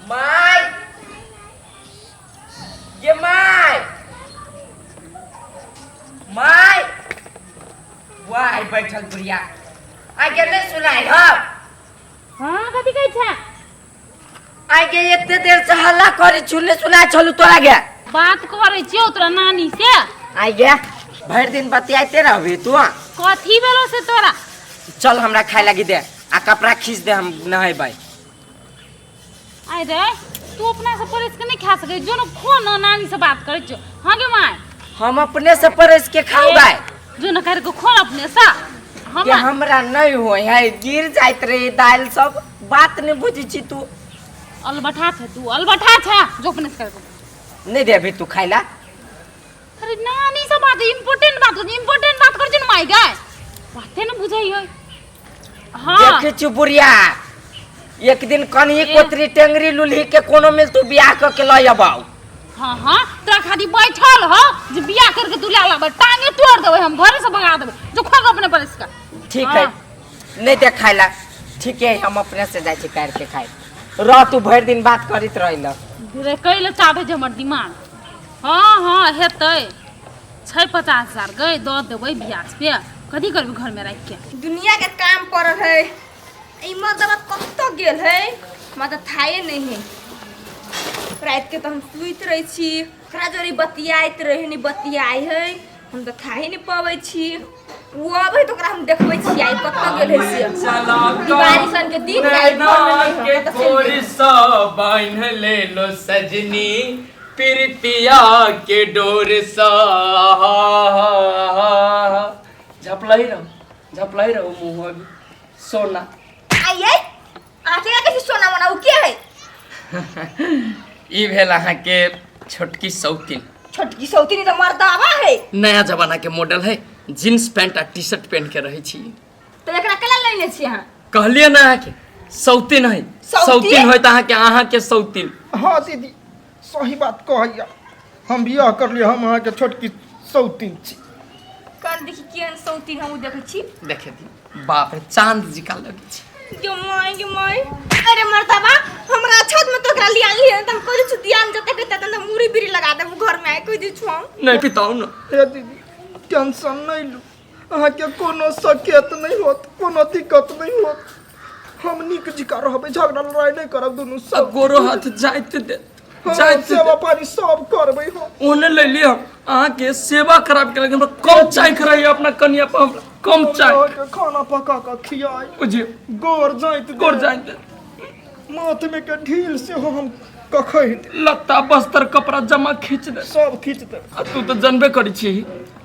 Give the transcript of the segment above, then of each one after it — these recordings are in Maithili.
My गे my my वाह बैठल बुढ़िया आइ के नहीं सुनाई हो। हाँ, कथी कहै छै? आइ के एते देर से हल्ला करी छु, नहीं सुनाई छलू तोरा गे? बात करै छियौ तोरा नानी से। आइ गे भरि दिन बतियाइते रहबी तू। कथी भेलो से तोरा? चल हमरा खाय लागी दे आ कपड़ा खींच दे, हम नहेबै। आइ रे, तू अपना से परस के नहीं खा सकै जो न खो न, नानी से बात करै छियौ। हाँ गे my. हम अपने से परस के खाऊबै। जो न कर के खो न अपने से। कि हमरा नहीं होय है, गिर जाइत रही दालि सब, बात नहीं बुझै छी तू। अलबठा छै तू, अलबठा छै, जो अपने से कर। नहीं देबी तू खाइला? अरे नानी से बात इम्पोर्टेंट बात कर, इम्पोर्टेंट बात कर न माय गाय, बाते न बुझै है। हाँ। देखे छु बुढ़िया, एक दिन कन्ही ए। कोतरी टेंगरी लुल्ही के कोनो मिल तू बियाह क के लय अबाउ। हाँ हाँ, तोरा खाली बैठल हो जे बियाह करके तू ला लाबे, टांगे तोड़ देबै हम, घरे से भगा देबै। जो खा अपने परस का। ठीक है। हाँ। नहीं दे खाइला, ठीक है, हम अपने से जाइ छी काटि के खाइ। रह तू, भरि दिन बात करैत रहिल। रे कैले चाहबै जे हमर दिमाग। हाँ हाँ, हेतै छै 50,000 गई, दऽ देबै ब्याज पे, कथी करबै घरमे राखि के? दुनिया के काम पड़ल है। ई मर्दबा कतऽ गेल है? हमरा तऽ थाहे नहीं है। राति के तऽ हम सुति रहै छी, ओकरा जोड़ी बतियाइत रहै, नहीं बतियाइ है, हम तऽ थाहे नहीं पबै छी। ओ अबै तऽ ओकरा हम देखबै छी आइ कतऽ गेल है से। दिवाली सन के दिन है, आइ घरमे नहीं है, के कतऽ चलि कोर गेल? सा बान्ह ले लो सजनी प्रीतिया के डोर सा। झपलही रहो, झपलही रहो मुँह अभी सोना। आइए आके कैसे सोना मोना, उ के है? ई भेल अहाँके छोटकी सौतीन। छोटकी सौतीन तऽ मर्दावा है। नया जमाना के मॉडल है, जींस पैंट आ टी शर्ट पहन के रहै छी। तऽ एकरा केला लेने छी अहाँ? कहलियै ने अहाँके सौतीन है। सौतीन? सौतीन होय तऽ अहाँके अहाँके सौतीन। हाँ दीदी, सही बात कहैया, हम बियाह करलियै, हम अहाँके छोटकी सौतीन छी। कान देखी केहन सौतीन, हमहूँ देखै छी। देखे दी, बाप रे, चांद जी का लगै छै। गे my, गे my, अरे मर्दाबा, हमरा छत में तो एकरा लिया लिया त हम कहि छु दियान जते के तते त मुरी बीरी लगा देब घर में आइ कहि दै छु हम। नहीं पिताऊ न। हे दीदी, टेंशन नहीं लू, अहाँके कोनो सकेत नहीं होत, कोनो दिक्कत नहीं होत, हम नीक जिका रहबै, झगड़ा लड़ाई नहीं करब दुनू अब सब। गोरो हाथ जाइत दे। हाँ, जाइत सेवा दे। पानी सब करबै हम। ओने ले लिया अहाँके सेवा खराब केलक, हमरा कम चाय रहैया अपना कनिया पर, हमरा कम चाय। अहाँके खाना पका कऽ खियाइ। बुझियौ। गोर जाइत देब। गोर जाइत दे। माथ में के ढील सेहो हम कखै देब। लत्ता बस्तर कपड़ा जमा खींच दे। सब खींच देब। आ तू तऽ जनबे करै छी,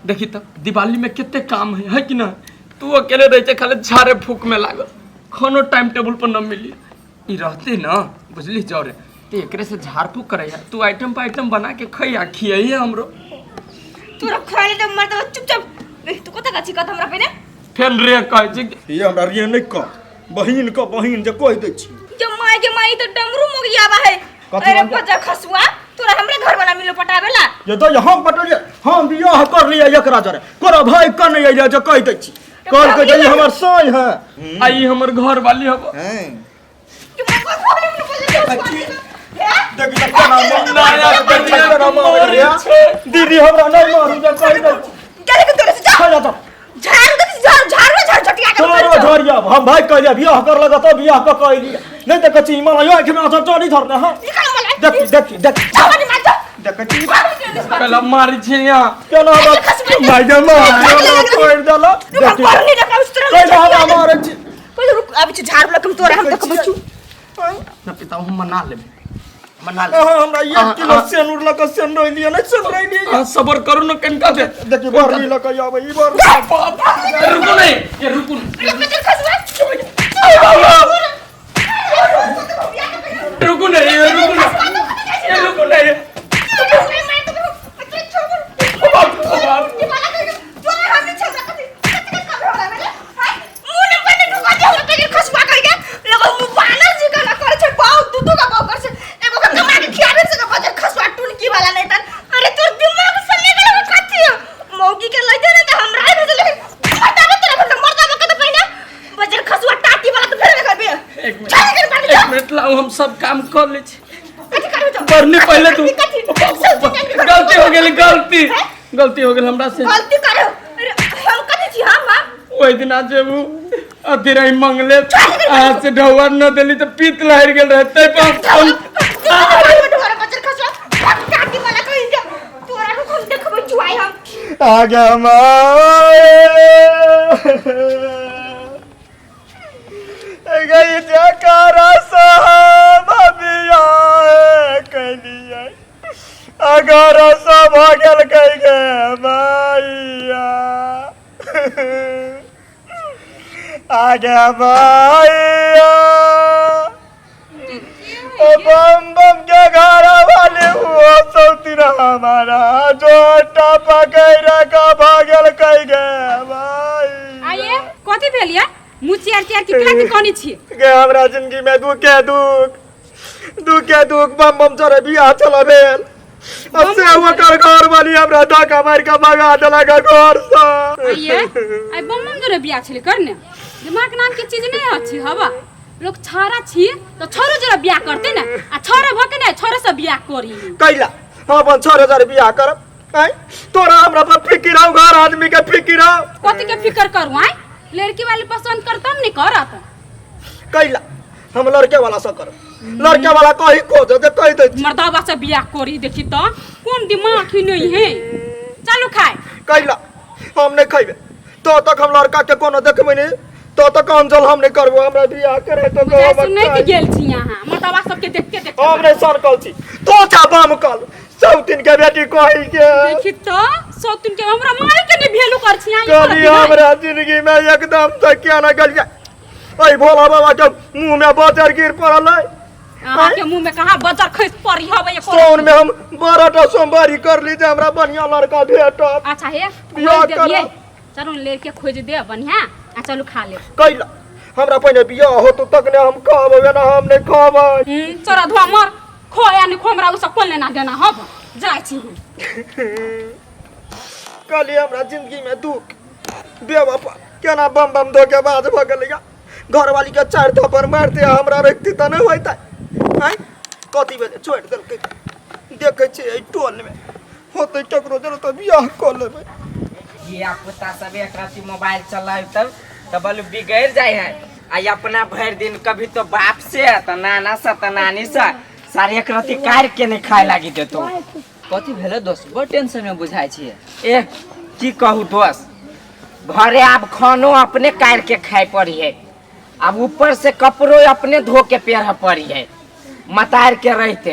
देखी तऽ दिवाली में कते काम है, है कि ना? तू अकेले रहै छै खाली झाड़े फूक में लागल, खानो टाइम टेबुल पर न मिली। ई रहते न बुझली जरे ते एकरे से झाड़ फूक करैया, तू आइटम पर आइटम बना के खैया, खियाइए हमरो। तोरा खाले त मर्दबा चुपचाप ए, तू कतऽ गाछी कत हमरा पहिने फेर रे कहै छै कि ये हमरा रे नहीं कह, बहिन के बहिन जे कहि दै छी। गे my, गे माय, ई त डमरू मोगियाबा है। कथी अरे बन जा? बच्चा खसुआ, तोरा हमरे घर वाला मिलो पटावेला। ये तो हम पटलिए, हम बियाह कर लिया एकरा जरे, कोरा भाई कन अइले जे कहि दै छी, कह के जे ई हमर साई है। आ ई हमर घर वाली हब। हैं। गे my, कोई खबर नहीं बोले देखी त केना नया दुनिया के मोर छै। दीदी हमरा नहीं मारू जे कहि दै छी। जा के तोरे से जा। खा जा तो। झाड़ू देख, झाड़ू झाड़ू झाड़ू झटिया के। तोरो झरिया हम भाई कह लिया बियाह कर लगा तो बियाह क कह लिया, नहीं त कची मन यो आँखि में आंसू चढ़ी धरने। हां निकल मला। देख देख देख। जावा नहीं मार जा। देख छी। पहला मारी छै यहाँ। केना हमरा माय गे माय, हमरा छोड़ देला। रुक, देख पर नहीं रखा उस तरह। कहि हमरा मारै छी। कोई रुक, अभी झाड़ू लकम तोरा हम देखबै छु। ना पिता, हम मना लेबै, मना लेबै। अहाँ हमरा 1 किलो सेनुर लऽ कऽ सेन रहि लिअ, नहि सेन रहि लिअ। अहाँ सबर करू ने कनिका देर। देखियौ बरनी लऽ कऽ आबै ई बर। बाप रे, रुकू नहीं ये, रुकू नहीं। रुकू नहीं ये, रुकू नहीं ये, रुकू नहीं ये। ओ बाप, ओ बाप। एक मिनट, एक मिनट लाओ, हम सब काम कर ले छी। बढ़नी पहले तू गलती हो गेल, गलती गलती हो गेल हमरा से। गलती करो अरे, हम कथी छी हम हम ओहि दिना जेबू अथी रही मंगले आज से ढौआ न देली तऽ पीत लहरि गेल रहे तै पर हम आगे माए गई जकारा साहब अभिया कैलिए अगर सब हो गेल कह गे मैया आगे मैया ओ बम बम के घर वाले हुआ सौती हमारा जोटा पकड़ के भागल कह गे भाई। आइए कथी भेल ये मुँह चियार चियार के केना की कनी छी? गे हमरा जिंदगी में दुख के दुख, दुख के दुख, बम बम चढ़े बियाह चल भेल अब से ओकर घर वाली हमरा धक्का मारि के भगा देलक घर से। आइए आई बम बम जोरे बियाह छलै करने दिमाग नाम के चीज नहीं अछि हवा लोग छाड़ा छी तो छोरो जोरे बियाह करते ने आ छोरो भके ने छोरो से बियाह करी। कैला हम अपन छोरो जोरे बियाह करब? आय तोरा हमरा पर फिकिर हौ, घर आदमी के फिकिर हौ। कथी के फिकर करू? आय लड़की वाली पसंद करतम नहीं करत। कैला हम लड़के वाला से करब, लड़के वाला कही खोज के कहि दै छी। मर्दावा से बियाह करी देखी तो कोन दिमाग ही नहीं है। चलू खाए। कैला हम नहीं खैबे तो तक हम लड़का के कोनो देखबै नहीं, तो तक अंजल हम नहीं करबो। हमरा बियाह करे तो बुझाइ सुनै के गेल छी यहाँ मर्दावा सबके देखते देखते। हम नहीं सरकल छी तो जा बम कल सौतिन के बेटी कही के देखी तो सौतिन के हमरा माई के नहीं भेलू कर छी यहाँ। कभी हमरा जिंदगी में एकदम से क्या ना गलिया ऐ भोला बाबा के मुंह में बजर गिर पड़ल है। अहाँ के मुंह में कहाँ बजर खसि पड़ी हवे एको? साउन में हम 12टा सोमवारी कर ली जे हमरा बढ़िया लड़का भेटत। अच्छा हे बियाह खोज देबियै। करब। चलू लड़के खोज दे बढ़िया आ चलू खा ले। कैला हमरा पहिने बियाह होतो तखने हम कहबै ना हम नहीं कहबै। चोरा धोआ मर खो या नहीं खो हमरा उ सब कोन लेना देना हब जाइ छी हम। कहली हमरा जिंदगी में दुख बेवफा केना बम बम धोखेबाज भऽ गेलैया। घरवाली के 4 थप्पड़ मारते हमरा रखती तऽ नहि होइतै। आँय कथी भेलै छोड़ि देलकै। देखै छियै एहि टोल में होतै ककरो जरूर तऽ बियाह कऽ लेबै। धिया पुता सब एक रति मोबाइल चलाबै तब बोलू बिगड़ जाए है। आ अपना भरि दिन कभी तो बाप से तो नाना से तो नानी से सारे एक रति काटि के नहीं खाए लागी देतो। कथी भेलै दोस्त? बड़ टेंशन में बुझाइ छियै। ए की कहू दोस्त, घरे आब खानो अपने काटि के खाए पड़ी है, अब ऊपर से कपड़ो अपने धो के पेरह पड़ी है मतार के रहते।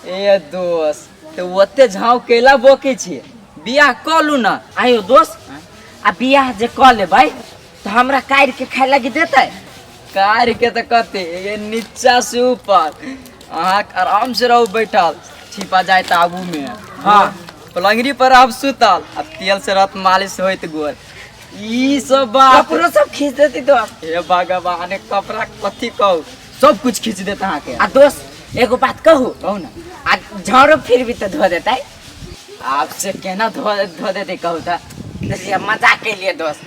ए दोस्त तो ओते झाँव केला बोकै छियै, बियाह कऽ लू ना। आयो दोस्त आ बियाह जे कऽ लेबै तऽ हमरा काटि के खाए लागी देतै? काटि के तऽ कते ये नीचा से ऊपर अहाँ आराम से रहू बैठल, छिपा जाए तऽ आगू में। हाँ पलंगरी पर आप सुतल आ तेल से रहत मालिश होइत गोर ई सब बात। कपड़ो सब खींच देती दोस्त। हे भगवान कपड़ा कथी कहू सब कुछ खींच देत अहाँके। आ दोस्त एगो बात कहू? कहू ना। आ झाड़ो फिर भी तऽ धो देतै? आपसे केना धो देतै कहू तऽ? देखिए मजाक के लिए दोस्त।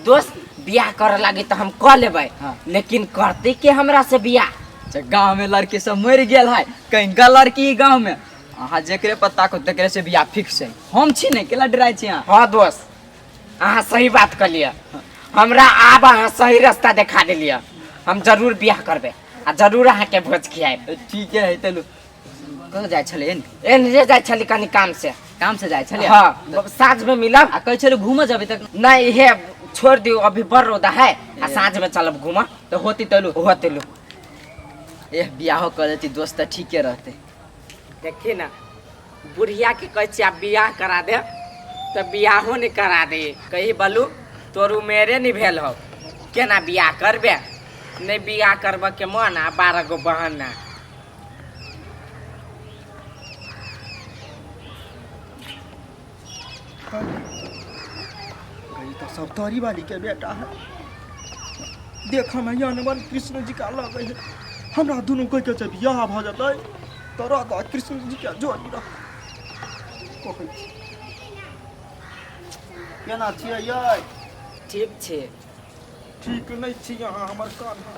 दोस्त बियाह करे लागी तऽ हम कऽ लेबै। हाँ। लेकिन करतै के हमरा से बियाह? अच्छा गाँव में लड़की सब मरि गेल है, कहीं गा लड़की गाँव में अहाँ जेकरे पर ताको तेकरे से बियाह फिक्स है। हम छी ने केला डराइ छी अहाँ? हाँ दोस्त अहाँ सही बात कहलियै, हमरा आब अहाँ सही रास्ता देखा देलियै, हम जरूर बियाह करबै आ जरूर अहाँके भोज खियाएब। ठीक है चलू। कतऽ जाइ छलै? एन जाइ छली कनी काम से। काम से जाइ छलै? हाँ साँझ में मिलब। आ कहै छलै घूमऽ जेबै तक? नहीं हे छोड़ दियौ अभी बड़ रौदा है आ साँझ में चलब घूमऽ। तऽ होती तलू? होती लू। एह बियाहो कर देती दोस्त तऽ ठीके रहतै। देखी ना बुढ़िया के कहै छियै आब बियाह करा दे तऽ बियाहो नहीं करा दे। कही बलू तोर उमेरे नहीं भेल हौ केना बियाह करबे? नहीं बियाह करबऽ के मन आ 12 गो बहाना। तो सब तोरी वाली के बेटा है, देख में अनवन कृष्ण जी का लगे है। हमरा दुनू कोई के बियाह भऽ जेतै तऽ राधा कृष्ण जी के जोड़ी रह। कहै छी केना छियै यै? ठीक छै। ठीक नहीं छी अहाँ हमर कान्हा,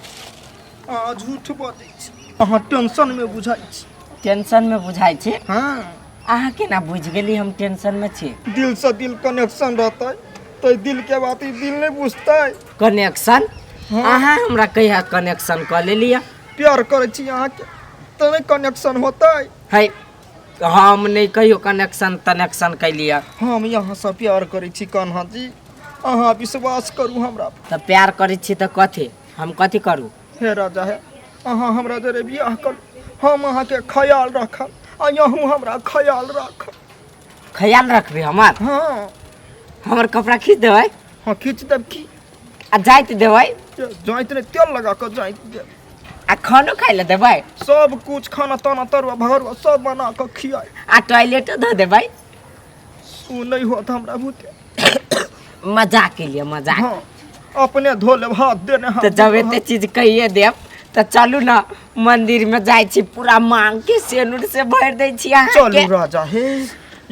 अहाँ झूठ बजै छी, अहाँ टेंशन में बुझाइ छी। टेंशन में बुझाइ छी। हाँ। अहाँ केना बुझि गेली हम टेंशन में छी? दिल से दिल कनेक्शन रहतै तो दिल के बात ई दिल नहीं बुझतै। कनेक्शन? अहाँ हमरा कहिया कनेक्शन कऽ लेलियै? प्यार करै छी अहाँके तने कनेक्शन होतै। है, हम नहि कहियो कनेक्शन तनेक्शन कैलियै। हम यहाँ से प्यार करै छी कान्हा जी, अहाँ विश्वास करू हमरा पर। तऽ प्यार करै छी तऽ कथी हम कथी करू? हे राजा हे, अहाँ हमरा जरे बियाह करू, हम अहाँके ख्याल रखब आ यहूँ हमरा ख्याल राखब। ख्याल रखबे हमर? हाँ। हमर कपड़ा खींच देबै? हाँ खींच देब की। आ जाइत देबै? जाइत नहि, तेल लगा कऽ जाइत देब। आ खानो खाइ लए देबै? सब कुछ खाना ताना तरुआ भगरुआ सब बना कऽ खियाइ। आ टॉयलेटो धो देबै? ओ नहि होत हमरा भूते। मजाक के लिए मजाक। हाँ अपने धो लेब हाथ देने हाथ। तऽ जब एते चीज कहिए देब तऽ चलू ने मंदिर में जाइ छी, पूरा मांग के सेनुर से भरि दै छी अहाँके। चलू राजा हे,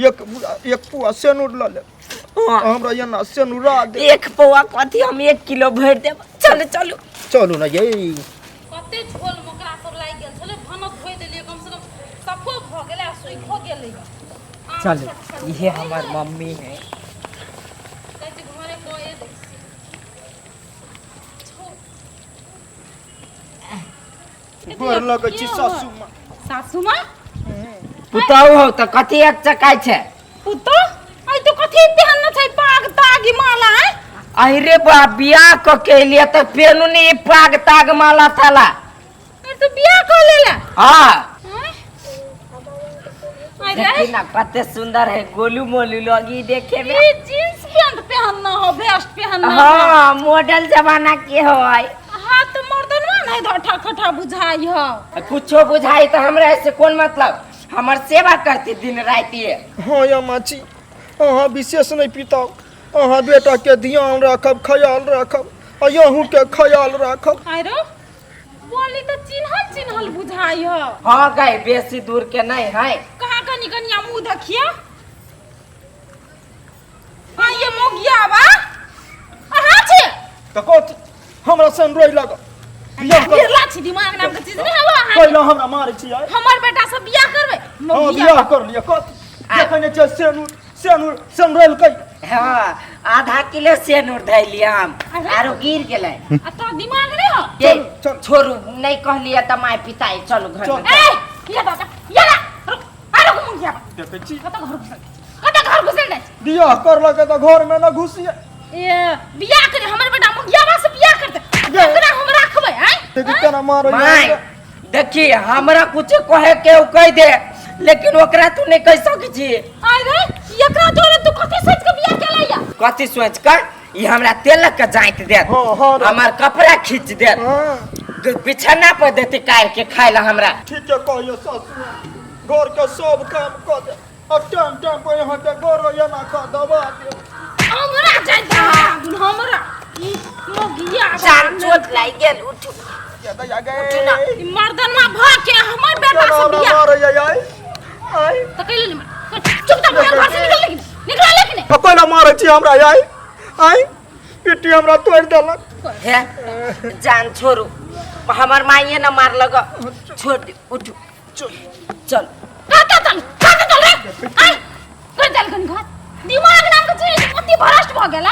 एक पुआ सेनुर लऽ लेब। हाँ। हमरा एना सेनुरा दे। एक पौआ कथी, हम 1 किलो भरि देब। चलू चलू चलू ने ये। कते झोल मोकरा सब लागि गेल छलै, भानस धोइ देलियै, कम से कम सफो भऽ गेलै आ सुइखो गेलै। चलू, इहे हमर मम्मी है। कहै छै घरे कए दै छी। गोर लगै छी सासू माँ। सासू माँ? पुतहु हो तऽ कथी एक चकाइ छै? पुतहु? आइ तो कथी पहनने छै पाग ताग ई माला है? अरे बा, बियाह कऽ के एलियै तऽ पेनू ने ई पाग ताग माला ताला। अरे तो बियाह कऽ लेला? हाँ। अरे देखी ना कते सुंदर है, गोलू मोलू लगी देखे में। ई जींस पैंट पहनना हो, वेस्ट पहनना हो। हाँ, मॉडल जमाना के हो। हाँ तो मर्दनवा नहीं धठा खठा बुझाई हो। कुछो बुझाई तो हमरा से कोन मतलब, हमर सेवा करती दिन राति ये। हाँ या माची, अहाँ विशेष नहीं पिताओ, अहाँ बेटा के ध्यान राखब, ख्याल राखब आ यहूँ के ख्याल राखब। आरो बोली तो चिन्हल चिन्हल बुझाई हो। हाँ गई, बेसी दूर के नहीं है। कहाँ कनी कनिया मुँह देखिए। हाँ ये मोगिया बा अहाँ छे तो कथी हमरा सन रोइ लागल। बियाह कर। बिरला छी, दिमाग नाम के चीज नहीं हवा अहाँ। कैला हमरा मारै छी आइ? हमर बेटा सब बियाह करबै। हाँ मोगिया बियाह कर लिअ। कथी देखै नहि छियै सेनुर सेनुर सेनुरल कै। हाँ, आधा किलो सेनुर धैलियै हम, आरो गिर गेलै। आ तोरा दिमाग नहीं हो? ए, चल। छोड़ू, नहीं कहलियै तऽ माय पिताई। चलू घर में। ए ये दादा ये ला रुक, आ रुक मोगिया बा। देखै छी कतऽ घर घुसल, कतऽ घर घुसल जाइ छी? बियाह करलकै तऽ घर में न घुसिए। ए बियाह करे हमर बेटा मोगिया बा से बियाह करते, एकरा हम राखबै आय? देखी केना मारै माय देखी, हमरा कुछ कहे के उ कह दे, लेकिन ओकरा तू नहीं कह सकै छी। अरे एकरा जोरे तू कथी सोच के बियाह केलैया? कथी सोच के? ई हमरा तेलक के जाइत देत, हाँ, हाँ, हमर कपड़ा खींच देत, हाँ। बिछाना पर देते काट के खाय ला हमरा। ठीक है कहियो सासू, घर के सब काम कऽ दे आ टाइम टाइम पर यहाँ के गोरो एना कऽ दबा दे। हमरा जाइत दे हमरा ई मोगिया बा। जान चोट लागि गेल, उठू ये दैया गे। उठू ना। ई मर्दनवा भ के हमर बेटा केना से हमरा बियाह मारैया आइ? आइ? त कैले नहीं मार, चुपचाप घर से निकल लेकिन, निकल लेकिन। आ कोना मारै छी हमरा आइ? आइ? पिट्टी हमरा तोड़ि देलक। हे जान छोड़ू, हमर माइए न मारलक, छोड़ दे, उठू चल। कतऽ चल, कतऽ चल रे? आइ कर चल कनी घर। दिमाग नाम के चीज अति भ्रष्ट भऽ गेल।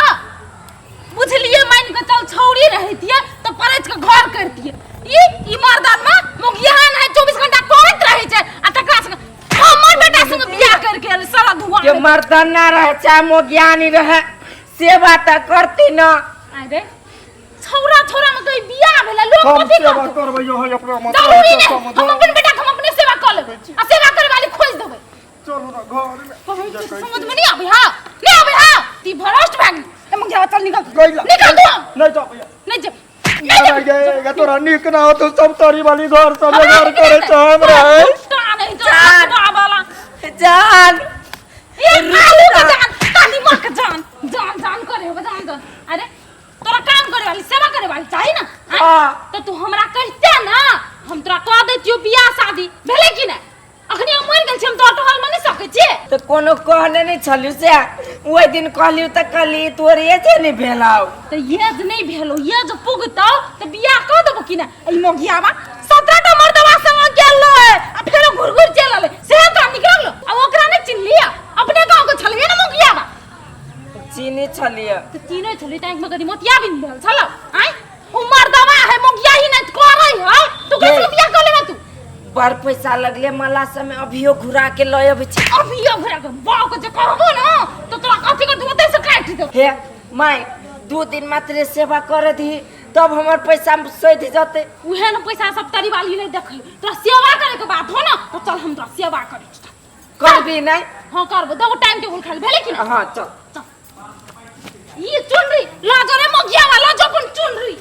बुझलिए मान के चल छौड़ी रहतिए तऽ परैच के घर करतिए। ई मर्दान में मुगियान है, 24 घंटा करैत रहै छै आ तकरा संग हमर बेटा संग बियाह करके एलै साला धुआं। के मर्दान ना रहे चाहे मोगियानी रहे, सेवा तऽ करती न। अरे छौड़ा छौड़ा में कहीं बियाह भेलै लोग हम कथी सेवा करतै? करबै यहाँ अपना जरूरी मतलब नहीं, हम अपन बेटा के हम अपने सेवा कऽ लेबै आ सेवा करे वाली खोज देबै। चलू ना घर में। कहै छी तऽ समझ में नहीं आबै हा, नहीं आबै हा, ती भ्रष्ट भए गेली। ए मंगिया चल निकल, गइला। निकल तू। नहीं जाबै। नहीं जेबै, नहीं जेबै। गे गे तोरा नीक ना हो तो सब तोरी वाली घर सब घर करे छ हमरा है। कुत्ता नहीं तो कुत्ता वाला। जान ए आलू के जान, ताली मार के जान जान जान करे हो जान जान। अरे तोरा काम करे वाली सेवा करे वाली चाही ना? हाँ। तो तू हमरा कहते ना, हम तोरा कह दैतियो बियाह शादी भेलै कि नहीं? अखनी हम मरि गेल छी, हम तो टहल में नहीं सकै छी। तऽ कोनो कहने नहीं छलू से, ओहि दिन कहलियौ तऽ कहली तोर एजे नहीं भेलौ। तऽ एज नहीं भेलौ, एज पुगतौ तऽ बियाह कऽ देबौ कि नहीं? ई मोगियाबा 17 टा मर्दबा संग गेल रहै आ फेरो घुर घुर चल अले से तोरा नीक लगलो आ ओकरा नहि चिन्हलियै अपने गाँव के छलियै ने मुखिया बा चीनी छलियै तऽ चिन्है छलियै तऽ आँखिमे कदी मोतिया बिन भेल छलौ आँय उ मर्दवा है मुखिया ही नहि करै है तू कैसे बियाह कर लेबे तू बड़ पैसा लगले मला समय अभियो घुरा के लऽ अबै छी अभियो घुरा के बाप के जे करबो ना तो तोरा कथी के धोते से काटि देबो हे माय 2 दिन मात्र सेवा कर दी तब हमर पैसा सधि जतै। उहे न पैसा सब तरी वाली नहीं देखै तोरा सेवा करे के बात हो ना तो चल हम तोरा सेवा करै छी। करबी नहीं? हाँ करबो, देखो टाइम टेबुल खाली भेलै कि ना। हाँ चल चल। ई चुनरी लजो रे मोगिया वाला जो अपन चुनरी।